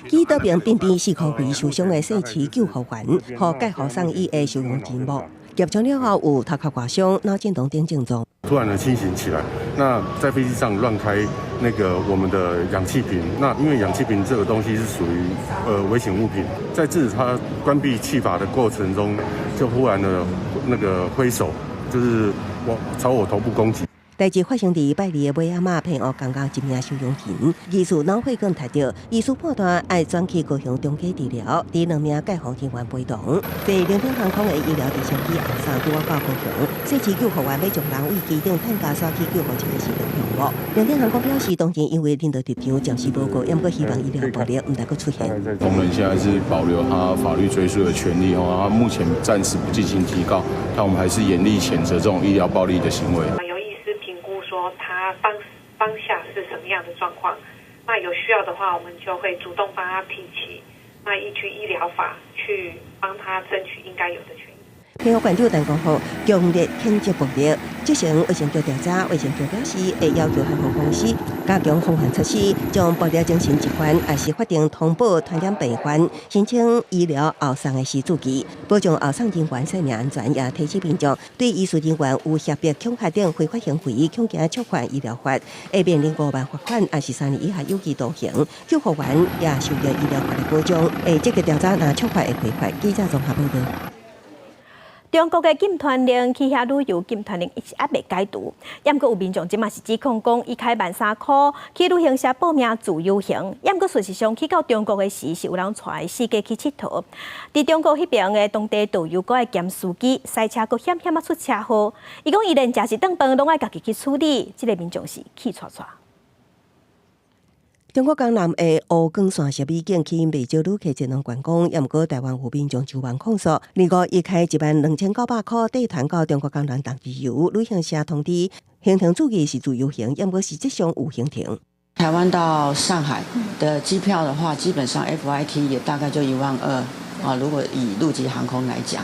機刀邊變變四箍肥受傷的細飼救護員，予介護送醫的收容人物。劫槍了後有頭殼割傷、腦震盪等症狀。突然的清醒起來，那在飛機上亂開那個我們的氧氣瓶，那因為氧氣瓶這個東西是屬於危險物品，在制止他關閉氣閥的過程中，就忽然的那個揮手，就是往朝我頭部攻擊。代誌發生佇拜二的尾仔仔，騙予剛剛一名收容人，疑似腦血管踢著，醫師判斷愛轉去高雄長庚治療，佇兩名界防人員陪同，坐聯鼎航空的醫療直升機後送拄仔到高雄，細緻救護員欲將人為機頂擔架徙去救護車的時陣降落。聯鼎航空表示，當前因為領導立場暫時無過，毋過希望醫療暴力毋通閣出現。同仁現在是保留他法律追訴的權利哦，他目前暫時不進行提告，但我們還是嚴厲譴責這種醫療暴力的行為。說他當下是什麼樣的狀況，那有需要的話，我們就會主動幫他提起，那依據醫療法去幫他爭取應該有的權益。澎湖縣長陳光復強烈譴責暴力，責成衛生局調查，衛生局表示會要求航空公司加強防範措施，將暴力精神疾患也是法定通報傳染病患申請醫療後送的時注記，保障後送人員生命安全，也提醒民眾對醫事人員有脅迫、恐嚇等非法行為，恐驚觸犯醫療法，會面臨5萬罰款，抑是3年以下有期徒刑。救護員也受到醫療法的保障，會積極調查若觸犯會違法。記者綜合報導。中國的禁團令去遐旅遊禁團令一直猶未解除，毋過有民眾這馬是指控講，伊開13,000塊去旅行社報名自由行，毋過事實上去到中國的時是有人帶伊四界去𨑨迌。佇中國彼爿的當地導遊閣愛兼司機，賽車閣險險仔出車禍。伊講伊連食一頓飯攏愛家己去處理，這個民眾是氣掣掣。中國江南的湖光山色美景吸引袂少旅客前往觀光，毋過台灣有民眾上網控訴，二五伊開12,900塊帶團到中國江南當地遊，旅行社通知行程注記是自由行，毋過實際上有行程。台灣到上海的機票的話，基本上 FIT 也大概就1.2萬啊。如果以陸籍航空來講，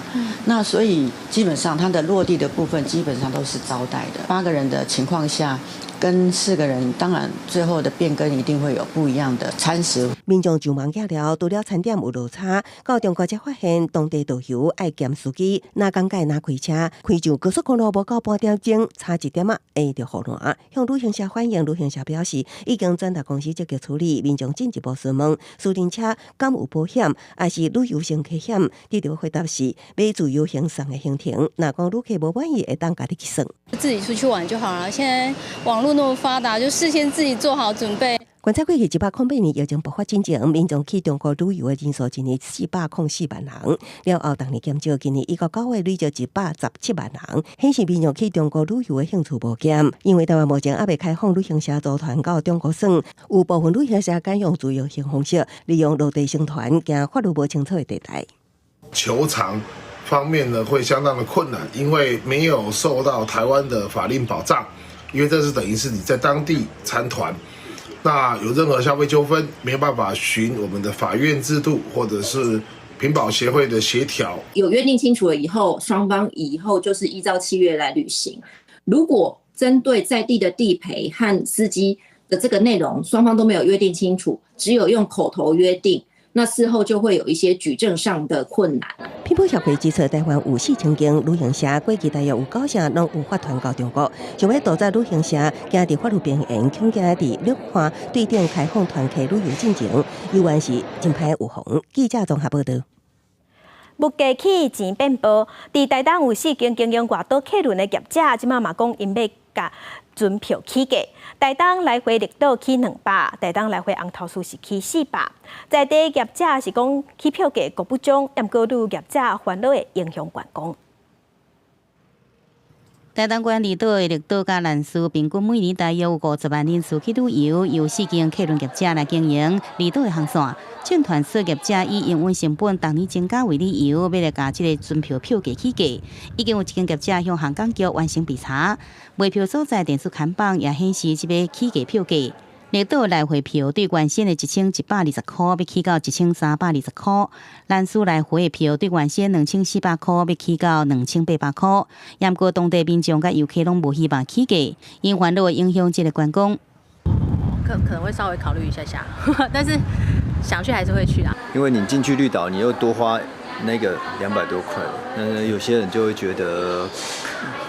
那所以基本上它的落地的部分基本上都是招待的。8個人的情況下，跟4個人，當然最後的變更一定會有不一樣的餐食。民眾上網寄了，除了餐點有落差，到中國才發現當地導遊愛兼司機，若講解若開車，開上高速公路無夠半點鐘，差一點仔會著雨爛。向旅行社反映，旅行社表示已經轉達公司積極處理。民眾進一步詢問私人車敢有保險，抑是旅遊乘客險？得著回答是買自由行送的行程。若講旅客無滿意，會當家己去算。自己出去玩就好了。現在網絡那麼發達，就事先自己做好準備。觀察過去108年疫情爆發進前，民眾去中國旅遊的人數一年404萬人，了後逐年減少，今年一到9月累積117萬人，顯示民眾去中國旅遊的興趣無減。因為台灣目前猶未開放旅行社組團到中國耍，有部分旅行社改用自由行方式，利用落地生團，驚法律無清楚的地帶。求償方面呢，會相當的困難，因為沒有受到台灣的法令保障，因為這是等於是你在當地參團。那有任何消費糾紛，沒有辦法循我們的法院制度，或者是品保協會的協調。有約定清楚了以後，雙方以後就是依照契約來履行。如果針對在地的地陪和司機的這個內容，雙方都沒有約定清楚，只有用口頭約定，那事後就會有一些舉證上的困難。品保協會指出，台灣有4000間旅行社，過去大約有9成攏有發團到中國。想欲杜絕旅行社行佇法律邊緣，恐驚佇兩岸對等開放團客旅遊進前，猶原是真歹預防。記者綜合報導。物價起，錢變薄。佇台東有四間經營外島客輪的業者，這馬嘛講𪜶欲共船票起價。台東來回綠島起200，台東來回紅頭嶼是起400。在地業者是講起票價閣不漲，毋過旅遊業者煩惱會影響觀光。台東縣離島的綠島佮蘭嶼，平均每年大約有50萬人次去旅遊，由四間客輪業者來經營離島的航線。進團社業者以營運成本逐年增加為理由，欲來共這个船票票價起價。已經有一間業者向航港局完成備查，賣票所在電子看板也顯示這个起價票價。綠島來回票對原先的1120塊，欲起到1320塊；蘭嶼來回的票對原先2400塊，欲起到2800塊。毋過當地民眾佮遊客攏無希望起價，𪜶煩惱會影響這个觀光。可能會稍微考慮一下下，但是想去還是會去啊。因為你進去綠島，你又多花那個200多塊，那有些人就會覺得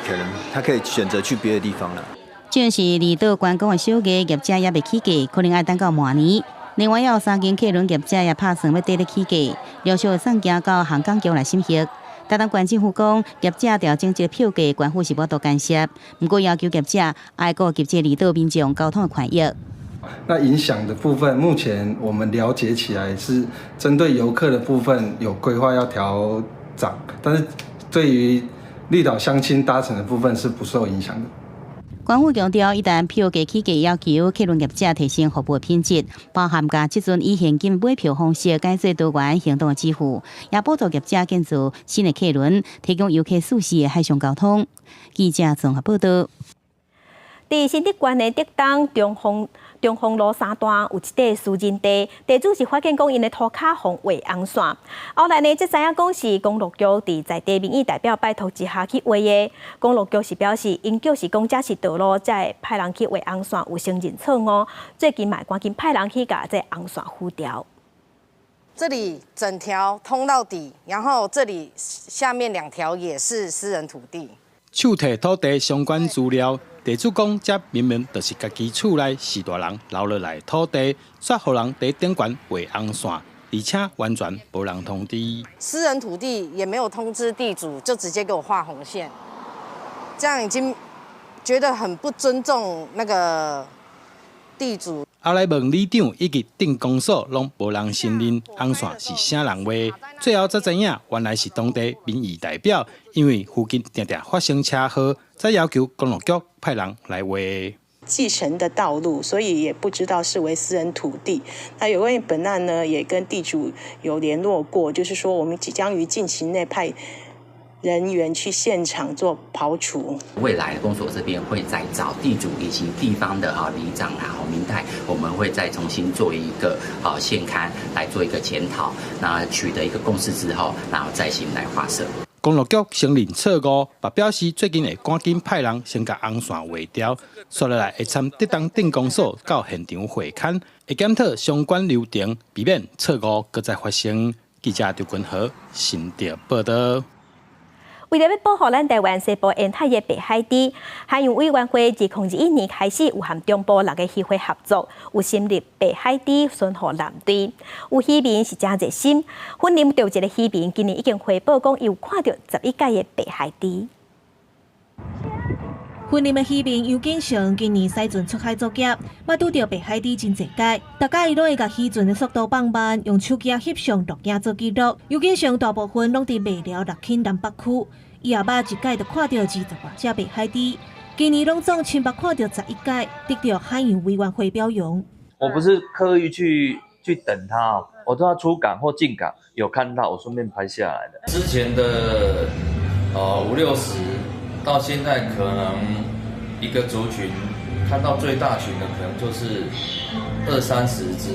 可能他可以選擇去別的地方啦。正是離島觀光的首月，業者猶未起價，可能愛等到明年。另外，也有三間客輪業者也拍算欲綴咧起價，陸續送件到航港局來審核。台東縣政府講，業者調整這個票價，縣府是無法度干涉。毋過要求業者愛顧及這離島民眾交通的權益。那影響的部分，目前我們了解起來是針對遊客的部分有規劃要調漲，但是對於綠島鄉親搭乘的部分是不受影響的。縣府強調，一旦票價起價，要求客運業者提升服務品質，包含共這陣以現金買票方式改做多元行動的支付，也補助業者建造新的客輪，提供遊客舒適的海上交通。記者綜合報道。佇新竹縣的竹東中豐中豐路三段有一塊私人地，地主是發現講𪜶的塗跤予畫紅線。後來呢，才知影講是公路局佇在地民意代表拜託之下去畫的。公路局是表示，𪜶就是講這是道路，才會派人去畫紅線，有承認錯誤。最近嘛趕緊派人去共這紅線糊掉。這裡整條通到底，然後這裡下面兩條也是私人土地。手提土地相關資料，地主講，這明明就是家己厝內序大人留落來土地，煞予人佇頂懸畫紅線，而且完全無人通知。私人土地也沒有通知地主，就直接給我畫紅線，這樣已經覺得很不尊重那個地主。後來問里長以及鎮公所，攏無人承認紅線是啥人畫。最後才知影，原來是當地民意代表，因為附近定定發生車禍，才要求公路局派人來畫。繼承的道路，所以也不知道是為私人土地。那有關於本案呢，也跟地主有聯絡過，就是說我們即將於近期內派人員去現場做刨除。未來公所這邊會再找地主以及地方的里長啊、民代，我們會再重新做一個現勘來做一個檢討，那取得一個共識之後，然後再行來劃設。公路局承認錯誤，嘛表示最近會趕緊派人先共紅線畫掉，紲落來會參竹東鎮公所到現場會勘，會檢討相關流程，避免錯誤閣再發生。記者張君和新竹報道。為著欲保護咱台灣西部沿海的白海豬，海洋委員會自2021年開始有和中部六个漁會合作，有成立白海豬巡護艦隊。有漁民是誠熱心，雲林就一个漁民今年已經回報講，有看著11擺的白海豬。雲林的漁民楊景成今年駛船出海作業，捌拄著白海豬真濟擺，逐擺伊攏會共漁船的速度放慢，用手機翕相錄影做記錄。楊景成大部分攏佇麥寮六輕南北區，伊也捌一擺就看著20多隻白海豬，今年攏總親目看著11擺，得著海洋委員會表揚。我不是刻意去等它，我都要出港或進港有看到，我順便拍下來的。之前的五六十，到現在可能一個族群看到最大群的可能就是二三十隻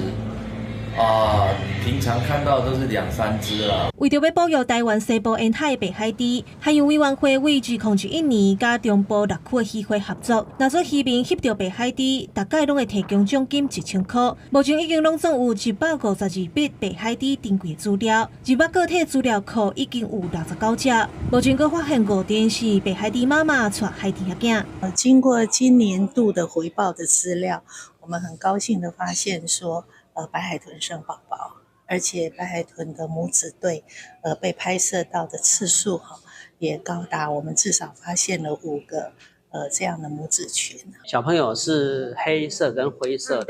啊，平常看到都是兩三隻啦。為著欲保育台灣西部沿海白海豬，海洋委員會為2021年佮中部六區的漁會合作，若說漁民翕著白海豬，逐擺攏會提供獎金1000塊。目前已經攏總有152筆白海豬珍貴資料，入個體資料庫已經有69隻。目前閣發現五對是白海豬媽媽帶海豬仔。經過今年度的回報的資料，我們很高興的發現說，白海豚生寶寶，而且白海豚的母子對，被拍攝到的次數哈，也高達我們至少發現了5個，這樣的母子群。小朋友是黑色跟灰色，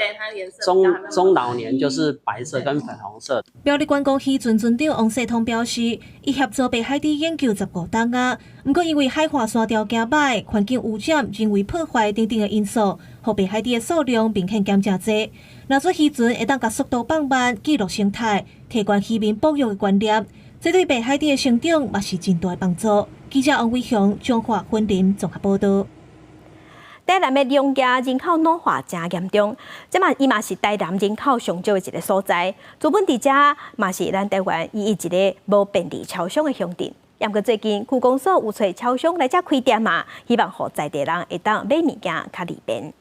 中老年就是白色跟粉紅色。苗栗觀光漁船船長王世通表示，伊協助白海豬研究15冬啊，毋過因為海岸線條件歹、環境污染、人為破壞等等的因素，予白海豬的數量明顯減誠濟。若說漁船會當共速度放慢，記錄生態，提懸漁民保育的觀念，這對白海豬的成長嘛是真大的幫助。記者王偉雄、彰化雲林綜合報道。台南的龍蜈人口老化誠嚴重，這嘛伊嘛是台南人口上少的一个所在。資本佇遮嘛是咱台灣唯一一个無便利超商的鄉鎮。毋過最近區公所有揣超商來遮開店嘛，希望予在地人會當買物件較利便。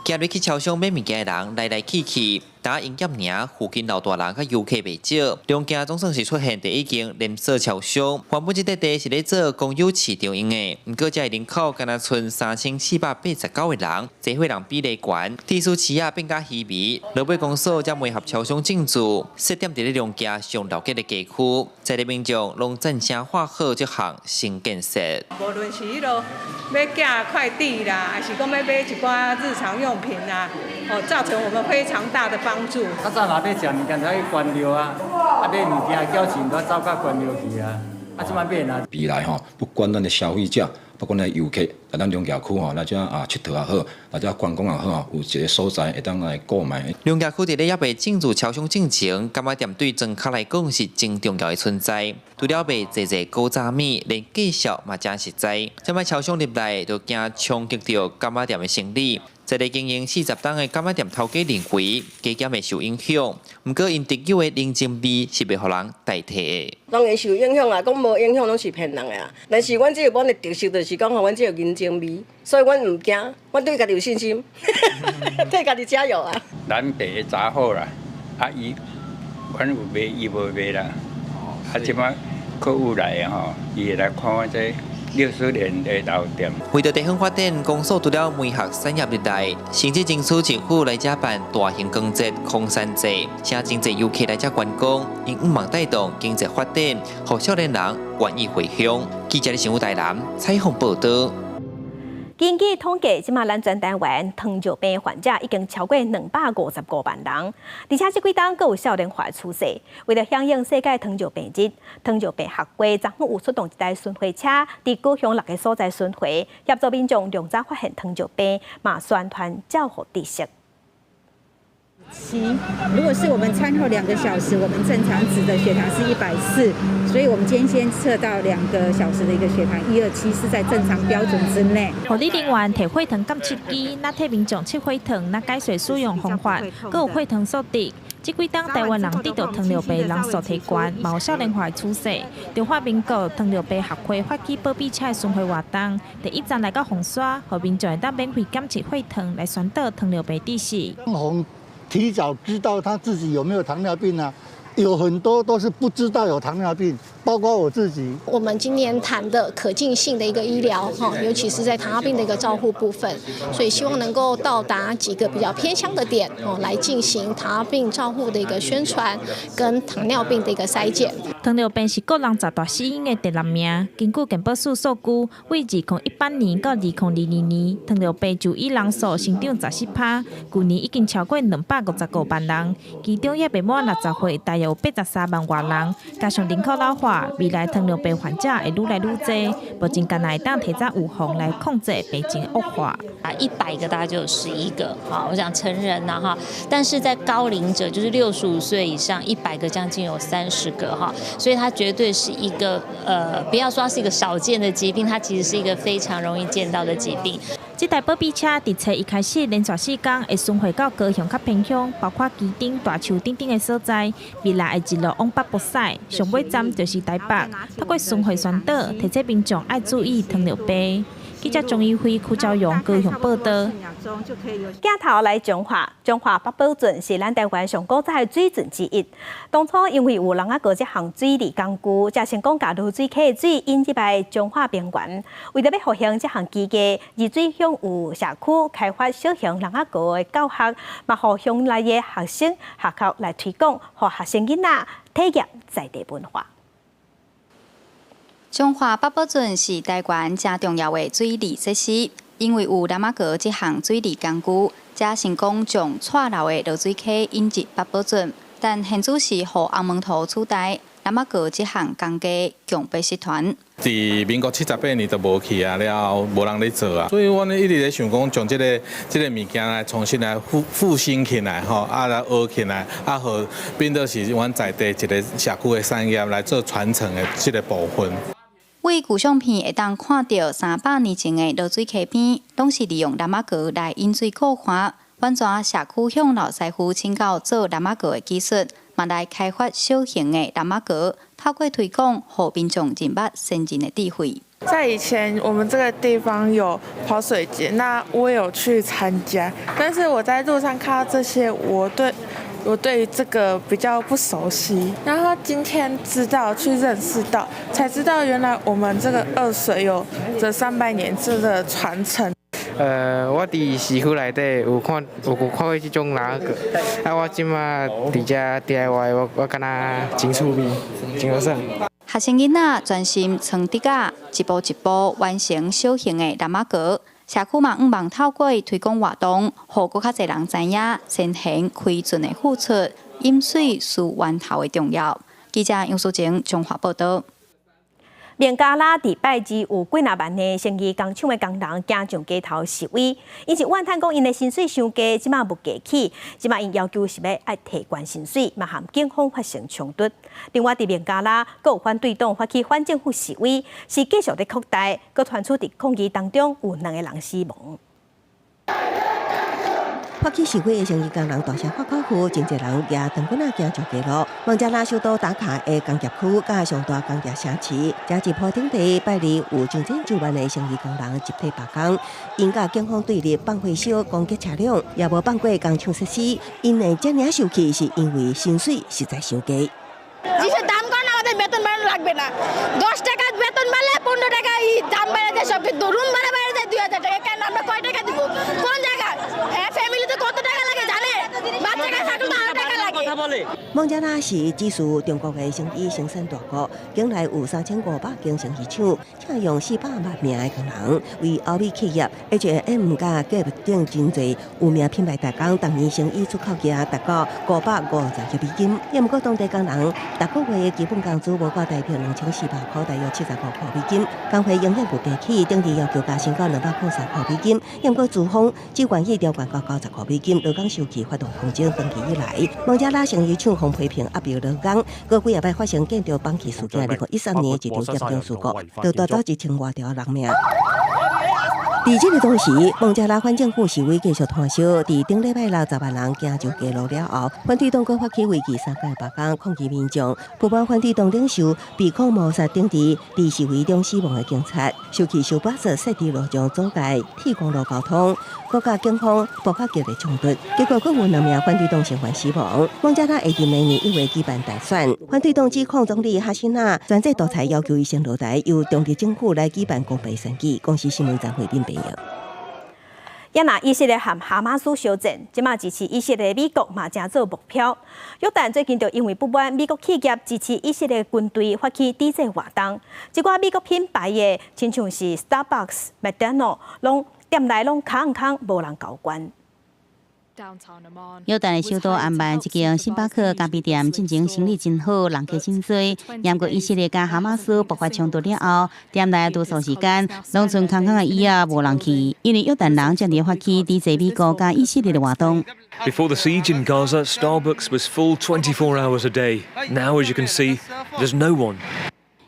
行入去超商買物件的人來來去去，焦營業爾，附近老大人佮遊客袂少。龍崎總算是出現第一間連鎖超商，原本這塊地是咧做公有市場用的，毋過遮人口敢若賰3489個人，濟歲人比例懸，地勢市仔變較稀微。落尾公所才媒合超商進駐，設點佇咧龍崎上老街的街區，在地民眾攏讚聲喊好這項新建設。無論是彼落欲寄快遞啦，抑是講欲買一寡日常用品啦，哦，造成我們非常大的幫助。較早若欲食物件，就去關廟啊，啊買物件繳錢都走到關廟去啊，啊這擺免啊。未來吼，不管咱的消費者，不管咱遊客，來咱龍崎區吼，來遮啊𨑨迌也好，來遮觀光也好，有一個所在會當來購買。龍崎區佇咧猶未進駐超商進前，柑仔店對莊跤來講是真重要的存在。除了賣濟濟古早物，連價數嘛誠實在。這擺超商入來，就驚衝擊著柑仔店的生意。在咧經營40冬的柑仔店頭家認為，加減會受影響。毋過𪜶特有的人情味是袂予人代替的。當然受影響啦，講無影響攏是騙人的啦。但是阮這個阮的特色就是講吼，阮這個人情味，所以阮毋驚，阮對家己有信心，替家己加油啊！咱第一查好啦，啊伊，阮有賣，伊無賣啦。啊，這擺客戶來吼，伊會來看阮這60年的老店。為著地方發展，公所除了媒合產業入來，甚至爭取政府來遮辦大型光節、空山節，請真濟遊客來遮觀光，𪜶向望帶動經濟發展，予少年人願意回鄉。記者的新聞台南採訪報導。根據統計，這馬咱全台灣糖尿病患者已經超過255萬人，而且這幾冬閣有少年化趨勢。為著響應世界糖尿病日，糖尿病學會昨昏有出動一台巡迴車，佇高雄六个所在巡迴，協助民眾量早發現糖尿病，嘛宣傳照護知識。七，如果是我們餐後2個小時，我們正常值的血糖是140，所以我們今天先測到2個小時的一個血糖127，是在正常標準之內。護理人員提血糖監測機，若替民眾測血糖，若解說使用方法，閣有血糖數值。這幾冬台灣人得著糖尿病人數提懸，嘛有少年化的趨勢。中華民國糖尿病學會發起保庇車的巡迴活動，第一站來到鳳山，予民眾會當免費檢測血糖來宣導糖尿病知識。提早知道他自己有沒有糖尿病啊？有很多都是不知道有糖尿病，包括我自己。我們今年談的可近性的一個醫療，哈，尤其是在糖尿病的一個照護部分，所以希望能夠到達幾個比較偏鄉的點，哦，來進行糖尿病照護的一個宣傳，跟糖尿病的一個篩檢。糖尿病是國人十大死因的第六名。根據健保署數據，對2018年到2022年，糖尿病就醫人數成長14%，舊年已經超過255萬人，其中猶未滿60歲，大約有83萬外人。加上人口老化，未來糖尿病患者會愈來愈濟，目前干焦會當提早預防來控制病情惡化。啊，100個大概就有11個，哈，我講成人呐，哈，但是在高齡者，就是65歲以上，100個將近有30個，哈。所以它絕對是一個，不要說它是一個少見的疾病，它其實是一個非常容易見到的疾病。這台保庇車佇初一開始連續4工會巡迴到高雄較偏鄉，包括旗津、大樹等等的所在。未來會一路往北部駛，上尾站就是台北。透過巡迴宣導，提醒民眾愛注意糖尿病。記者鍾一輝、柯昭榮高雄報導。鏡頭來彰化，彰化八寶圳是咱台灣上古早的水圳之一。當初因為有籠仔溝這項水利工具，才成功共濁水溪的水引入來彰化平原。為著欲復興這項技藝，二水鄉有社區開發小型籠仔溝的教學，嘛予鄉內的學生學校來推廣，予學生囡仔體驗在地文化。彰化八寶圳是台灣誠重要的水利設施，因為有籠仔溝這項水利工具，才成功將蔡老的濁水溪引入八寶圳。但現主時予紅毛塗取代，籠仔溝這項工藝強迫失傳。佇民國78年就無去啊，了後無人咧做啊，所以阮一直咧想講，將這個物件來重新來復興起來吼，啊來學起來，啊予變做是阮在地一個社區的產業來做傳承的這個部分。對舊相片會當看著300年前的濁水溪邊，攏是利用籠仔溝來引水過岸。阮遮社區向老師傅請教做籠仔溝的技術，嘛來開發小型的籠仔溝，透過推廣，予民眾認捌先進的智慧。在以前，我們這個地方有跑水節，那我有去參加，但是我在路上看到這些，我對我對這個比較不熟悉，然後今天知道去認識到，才知道原來我們這個二水有這300年這個傳承。我佇市區內底有看有看過這種喇仔軛，啊，我這馬佇遮 DIY，我感覺真趣味，真好耍。學生囡仔專心穿竹仔，一步一步完成小型的喇仔軛。社區嘛，向望透過推廣活動，予閣較濟人知影先賢開盡的付出，飲水思源頭的重要。記者楊淑靜綜合報導。孟加拉佇拜二有幾若萬的成衣工廠的工人行上街頭示威，𪜶是怨嘆講𪜶的薪水傷低，這馬物價起，這馬𪜶要求是欲愛提懸薪水，嘛和警方發生衝突。另外，佇孟加拉，閣有反對黨發起反政府示威，是繼續咧擴大，閣傳出佇抗議當中有兩个人死亡。發起示威的成衣工人大聲發口號，真濟人舉長棍仔行上街路。孟加拉首都達卡的工業區佮上大工業城市，這一鋪頂地拜二有上千上萬的成衣工人集體罷工，𪜶佮警方對立放火燒攻擊車輛，也無放過工廠設施。𪜶會遮爾生氣，是因為薪水實在傷低。 কিসের দাম কম আমাদের বেতন বাড়ানো লাগবে না। 10 টাকা বেতন বাড়লে 15 টাকা দাম বেড়ে যায় সব কিছু, রুম ভাড়া বেড়ে যায় 2000 টাকা। কেন আমরা কয় টাকা দিব? কোন জায়গা? হ্যাঁ, ফ্যামিলিতে কত টাকা লাগে জানে? বাচ্চা কাচ্চা থাকলে তো আরো টাকা লাগে। 孟加拉是只次中國的成衣生產大國，境內有3500間成衣廠，請用400萬名的工人，為歐美企業 H&M 佮 Gap 等真濟有名品牌代工，逐年成衣出口額達到550億美金。也毋過當地工人逐個月的基本工資無夠台幣2400塊，大約75塊美金。工會永遠不加起，頂日要求加薪到203塊美金。也毋過資方只願意調懸到95塊美金，勞工受氣發動抗爭。長期以來，孟加拉成衣廠予批評壓迫勞工，過幾仔擺發生建築崩去事件。2013年一場嚴重事故，就帶走1000外條人命。佇這个同時，孟加拉反政府示威繼續湠燒。佇頂禮拜六，10萬人行上街路了後，反對黨閣發起為期3工罷工，抗議民眾不滿反對黨領袖被控謀殺等佇佇示威中死亡的警察，受氣受巴士設佇路上阻礙鐵公路交通，閣佮警方爆發激烈衝突，結果閣有兩名反對黨成員死亡。孟加拉會佇明年1月舉辦大選，反對黨指控總理哈辛納專制獨裁，要求伊先落台，由中立政府來舉辦公平選舉。公視新聞張慧敏編譯。也若以色列和哈馬斯相戰，這馬支持以色列美國嘛成做目標。約旦最近就因為不滿美國企業支持以色列軍隊發起抵制活動，這寡美國品牌的，親像是 Starbucks、麥當勞，攏店內攏空空，無人交關。約旦的首都安曼一間星巴克咖啡店進前生意真好，人客真濟。毋過以色列佮哈馬斯爆發衝突了後，店內多數時間攏賰空空的椅仔，無人去，因為約旦人正佇發起抵制美國佮以色列的活動。 Before the siege in Gaza, Starbucks was full 24 hours a day. Now, as you can see, there's no one.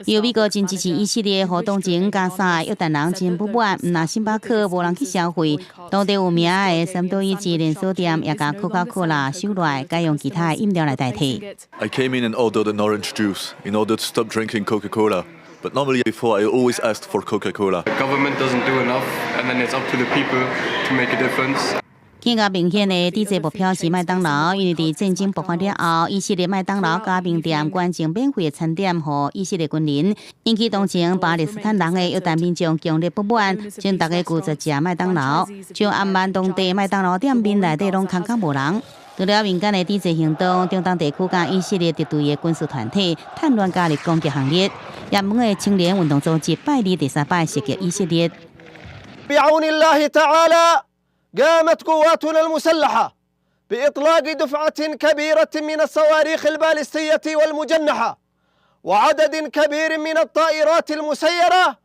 由美國真支持以色列活動前，加沙約旦人真不滿，毋但星巴克無人去消費，當地有名的三多一級連鎖店也共可口可樂收落來，改用其他的飲料來代替。 I came in and ordered an orange juice in order to stop drinking Coca-Cola. But normally before I always asked for Coca-Cola. The government doesn't do enough, and then it's up to the people to make a difference. 更加明顯的抵制目標是麥當勞，因為佇戰爭爆發了後，以色列麥當勞加盟店捐贈免費的餐點予以色列軍人，引起同情巴勒斯坦人的約旦民眾強烈不滿，將逐家拒絕食麥當勞，像安曼當地麥當勞店面內底攏空空無人。除了民間的抵制行動，中東地區佮以色列敵對的軍事團體趁亂加入攻擊行列。也門的青年運動組織拜二第三擺襲擊以色列。 بعون الله تعالى قامت قواتنا المسلحة بإطلاق دفعة كبيرة من الصواريخ البالستية والمجنحة وعدد كبير من الطائرات المسيرة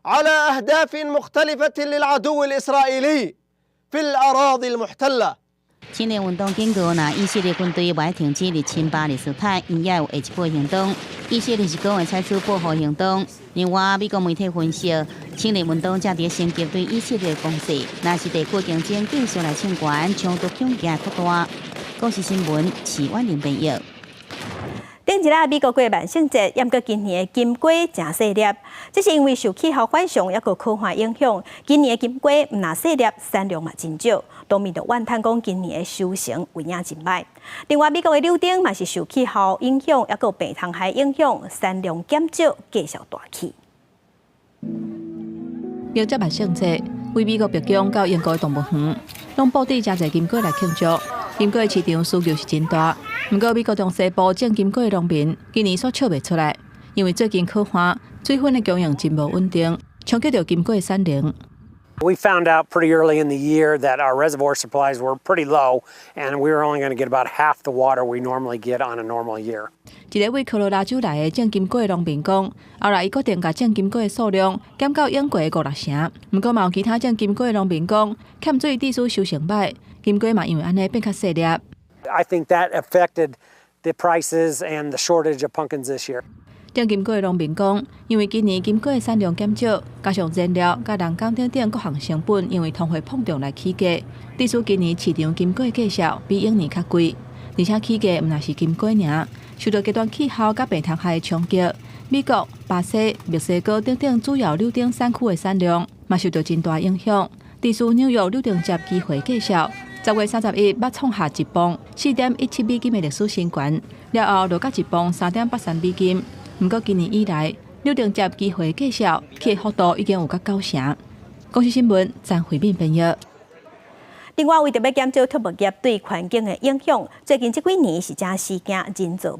على أهداف مختلفة للعدو الإسرائيلي في الأراضي المحتلة. 青年運動警告，若以色列軍隊袂停止入侵巴勒斯坦，𪜶也有下一步行動。以色列是講會採取報復行動。另外，美國媒體分析，青年運動正佇升級對以色列攻勢，若是地區競爭繼續來衝懸，衝突恐驚擴大。公視新聞，徐婉玲編譯。頂一禮美國過萬聖節，毋過今年的金瓜誠細粒，這是因為受氣候反常抑閣乾旱影響，今年的金瓜毋但細粒，產量嘛真少。農民就怨嘆講，今年的收成有影真䆀。另外，美國的柳丁嘛是受氣候影響，抑閣病蟲害影響，產量減少，價數大起。迎接萬聖節，對美國白宮到英國的動物園，攏佈置誠濟金瓜來慶祝。金瓜市場需求是真大，毋過美國中西部種金瓜的農民今年煞笑袂出來，因為最近乾旱，水分的供應真無穩定，衝擊著金瓜的產能。 We found out pretty early in the year that our reservoir supplies were pretty low, and we were only going to get about half the water we normally get on a normal year. 一个位科羅拉州來的種金瓜的農民講，後來伊決定共種金瓜的數量減到往過的五六成。毋過嘛有其他種金瓜的農民講，欠水致使收成䆀，金瓜嘛因為按呢變較細粒。 I think that affected the prices and the shortage of pumpkins this year. 種金瓜的農民講，因為今年金瓜的產量減少，加上燃料、佮人工等等各項成本，因為通貨膨脹來起價，致使今年市場金瓜的價數比往年較貴。而且起價毋但是金瓜爾，受著極端氣候佮病蟲害的衝擊，美國、巴西、墨西哥等等主要柳丁產區的產量嘛受著真大影響。致使紐約柳丁汁期貨價數10月31捌創下一磅4.17美金的歷史新高，了後落到一磅3.83美金。毋過今年以來，柳丁汁期貨價數起的幅度已經有較九成。公視新聞張惠敏編譯。另外，為著欲減少畜牧業對環境的影響，最近這幾年是誠時興人造肉。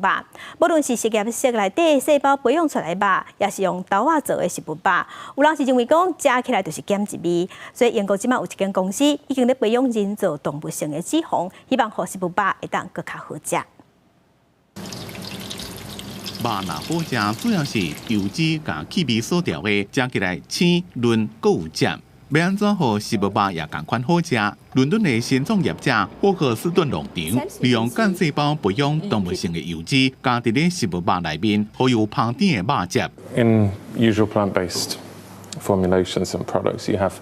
無論是實驗室內底細胞培養出來的肉，抑是用豆仔做的食物肉，有人是認為講食起來就是減一味。所以英國這馬有一間公司已經咧培養人造動物性的脂肪，希望予食物肉會當閣較好食。肉若好食，主要是油脂佮氣味所調的，食起來鮮嫩閣有汁。欲按怎予食物肉也仝款好食？倫敦的新創業者霍克斯頓農場利用幹細胞培養動物性的油脂，加佇咧食物肉內面，予有香甜的肉汁。 In usual plant-based formulations and products, you have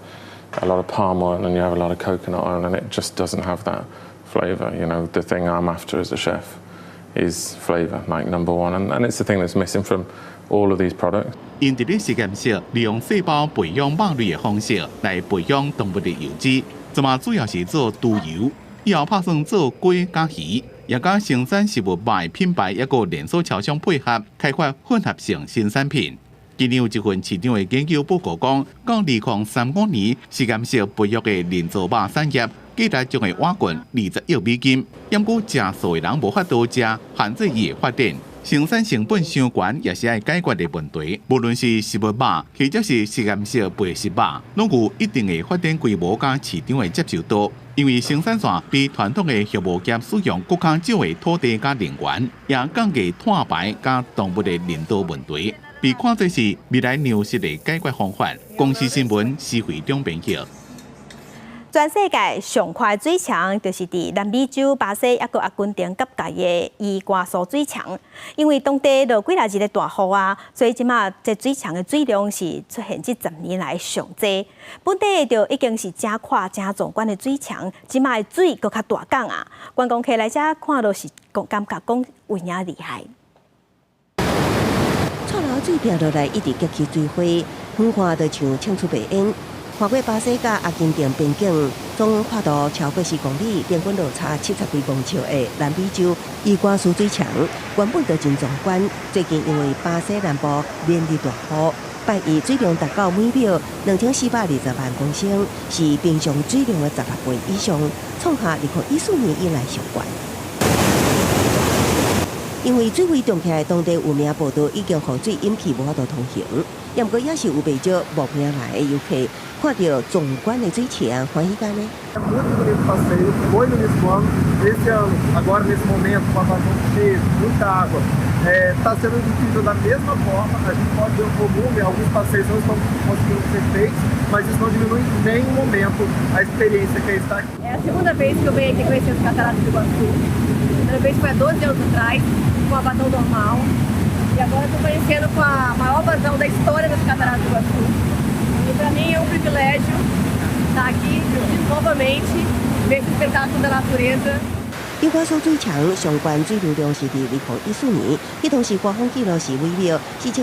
a lot of palm oil and you have a lot of coconut oil, and it just doesn't have that flavor. The thing I'm after as a chef is flavor, like number one, and it's the thing that's missing from all of these products. 𪜶佇咧實驗室利用細胞培養肉類的方式來培養動物的油脂，這馬主要是做豬油，以後拍算做雞佮魚，也佮生產食物肉的品牌抑閣連鎖超商配合，開發混合性新產品。今年有一份市場的研究報告講，到2035年，實驗室培育的人造肉產業，價值將會倚近20億美金。毋過食素的人無法度食，限制伊的發展。生產成本傷懸，也是愛解決的問題。無論是食物肉，或者是實驗室培食肉，攏有一定的發展規模佮市場的接受度。因為生產線比傳統的畜牧業使用閣較少的土地佮能源，也降低碳排佮動物的人道問題，被看作是未來糧食的解決方法。公視新聞施惠中編譯。全世界上寬的水牆，就是佇南美洲巴西抑閣阿根廷結界的伊瓜蘇水牆。因為當地落幾若日的大雨啊，所以這馬這水牆的水量是出現這10年來上濟。本底就已經是誠闊、誠壯觀的水牆，這馬的水閣較大港啊！觀光客來遮看都是講感覺講有影厲害。臭流水拚落來，一直激起水花，遠看就像衝出白煙。跨過巴西佮阿根廷邊境，總闊度超過4公里，平均落差70幾公尺的南美洲伊瓜蘇水牆，原本就真壯觀。最近因為巴西南部連日大雨，拜一水量達到每秒2420萬公升，是平常水量的18倍以上，創下2014年以來上懸。因為水位漲起來，當地有名步道已經予水淹去，無法度通行。毋過也是有袂少慕名來的遊客，看著壯觀的水牆，歡喜甲呢。 Muito bonito passeio, foi no início do ano, esse ano, agora nesse momento, com a vazão cheia, muita água, está sendo incrível da mesma forma. A gente pode ver o volume, alguns passeios não estão conseguindo ser feitos, mas isso não diminui em nenhum momento a experiência que é estar aqui. É a segunda vez que eu venho aqui conhecer os Cataratas do Iguaçu. A primeira vez foi há 12 anos atrás, com a vazão normal. E agora estou conhecendo com a maior vazão da história das Cataratas do Iguaçu. E para mim é um privilégio estar aqui novamente, ver esse espetáculo da natureza. 伊瓜蘇水牆上懸水流量是佇2014年，彼當時高峰紀錄是每秒4630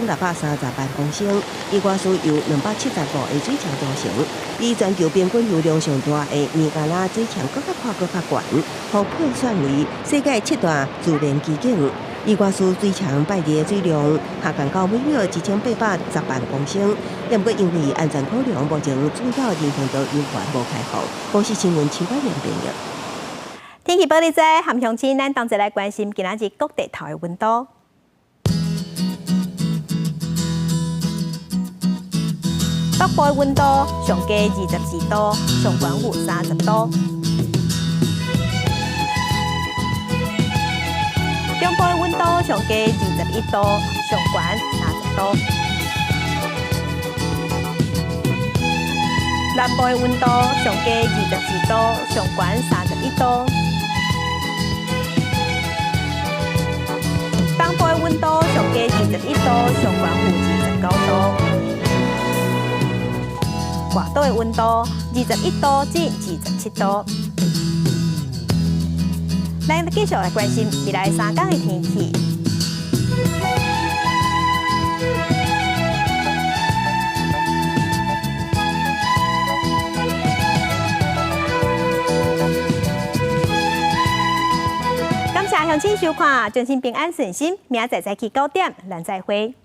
萬公升。伊瓜蘇由275個水牆組成，比全球平均流量上大的尼加拉水牆閣較闊閣較懸，予票選為世界七大自然奇景。伊瓜蘇水牆拜日的水量下降到每秒1810萬公升，毋過因為安全考量，目前主要人行道猶原無開放。公視新聞陳冠良編譯。天氣報你知，含鄉親，咱同齊來關心今仔日各地頭的溫度。北部的溫度上低24度，上懸有30度。中部的溫度上低21度，上懸30度。南部的溫度上低24度，上懸31度。東部的溫度上低21度，上懸有29度。外島的溫度21度至27度。咱繼續來關心未來3天的天氣。感謝鄉親收看，衷心平安順心，明仔載早起9點，咱再會。